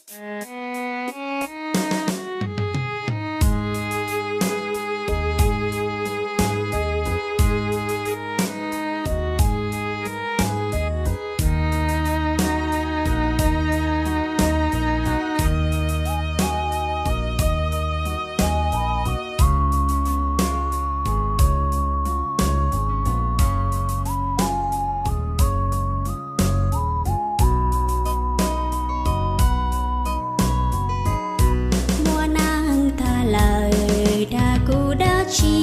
Muaj neeg tag lawm dag kuv dab tsi?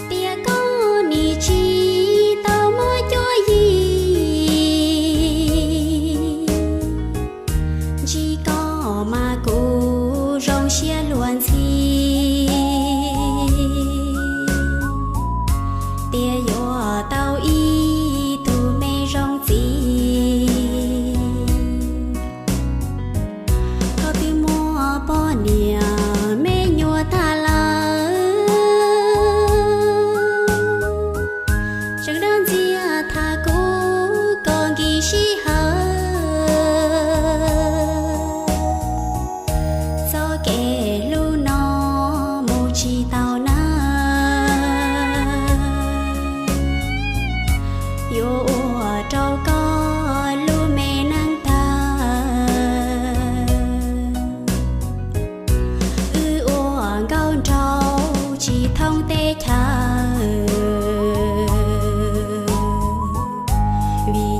Tias koj nim tsis tau muaj cuab yig, ntsib koj mas kuv zoo siab luag ntxhi. Tias yuav tau ib tug me zoo txiv, koj twb muaj poj niam me nyuam tag lawm. Tseem dag ntxias tham kuv kom nkim sij hawm, txoj kev hlub no mus tsis tau nawb. Yuav ua rau koj lub me neej tawg, wb ua nkauj nraug tsis thoob teb chaws. Vim